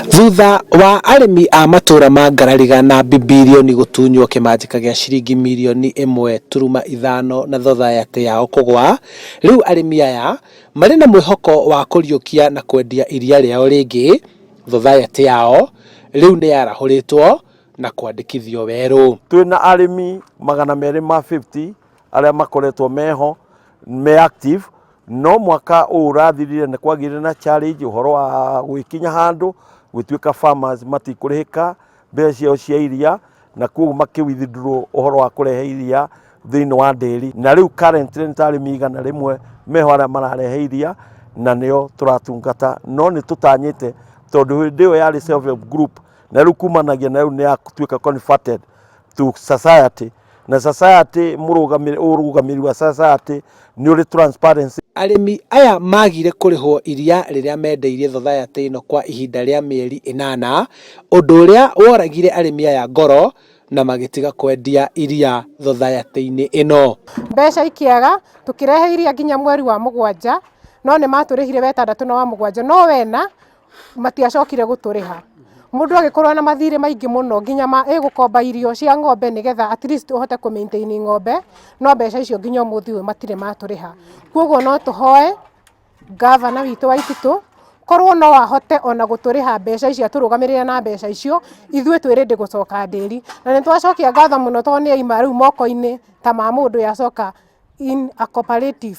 Thutha wa arĩmi a matũra ma Ngarariga na Bibilioni gũtunywo kĩmanjĩka gĩa ciringi mirioni 1.5 na thathayatĩ yao kũgwa, rĩu arĩmi aya marĩ na mwĩhoko wa kũriũkia na kwendia iria rĩao rĩngĩ. Thathayatĩ yao rĩu nĩ yarahũrĩtwo na kwandĩkithio werũ. Twĩna arĩmi 250 arĩa makoretwo meho me active, no mwaka ũyũ ũrathirire nĩ kwagĩire na challenge ũhoro wa gwĩkinya handũ gwĩtuĩka farmers matikũrĩhĩka mbeca ciao cia iria, na koguo makĩ withdraw ũhoro wa kũrehe iria thĩinĩ wa ndĩri. Na rĩu currently nĩ ta arĩmi 100 meho arĩa mararehe iria na nĩo tũratungata, no nĩ tũtanyĩte tondũ hĩndĩ ĩyo yarĩ self help group na rĩu kumanagia na rĩu nĩ yatuĩka converted to society, na society ũrũgamĩrĩri wa society nĩ ũrĩ transparency. Arĩmi aya magire kũrĩhwo iria rĩrĩa mendeirie thathayatĩ ĩno kwa ihinda rĩa mĩeri 8, ũndũ ũrĩa woragire arĩmi aya ngoro na magĩtiga kwendia iria thathayatĩ-inĩ ĩno. Mbeca ikĩaga, tũkĩrehe iria nginya mweri wa 7, no nĩ matũrĩhire wetandatũ na wa 7, no wena matiacokire gũtũrĩha. Mũndũ agĩkorwo na mathirĩ maingĩ mũno, nginya ma ĩgũkomba irio cia ng'ombe nĩgetha at least ũhote kũ maintain ng'ombe, no mbeca icio nginya ũmũthĩ ũyũ matirĩ matũrĩha. Koguo no tũhoe ngavana witũ wa Waititu korwo no ahote ona gũtũrĩha mbeca icio, atũrũgamĩrĩre na mbeca icio, ithuĩ twĩ ready gũcoka ndĩri. Na nĩ twacokia ngatho mũno tondũ nĩ yaima rĩu moko-inĩ ta ma mũndũ, yacoka in a cooperative.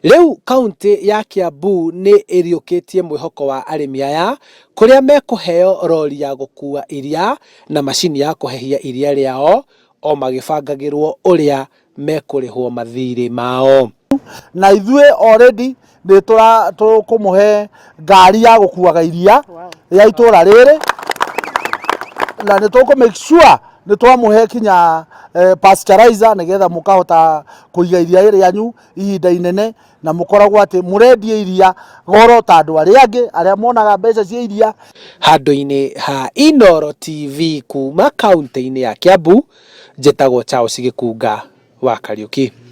Rĩu kaunti ya Kiambu nĩ ĩriũkĩtie mwĩhoko wa arĩmi aya, kũrĩa mekũheo rori ya gũkua iria na macini ya kũhehia iria rĩao, o magĩbangagĩrwo ũrĩa mekũrĩhwo mathirĩ mao. Na ithuĩ already nĩ tũkũmũhe ngari ya gũkuaga iria ya itũra rĩrĩ, na nĩ tũkũ make sure nĩ twamũhe kinya pasteurizer nĩgetha mũkahota kũiga iria rĩanyu ihinda inene, na mũkoragwo atĩ mũrendia iria goro ta andũ arĩa angĩ arĩa monaga mbeca cia iria. Handũ-inĩ ha Inooro TV kuma kaunti-inĩ ya Kiambu, njĩtagwo Charles Gĩkunga wa Kariuki.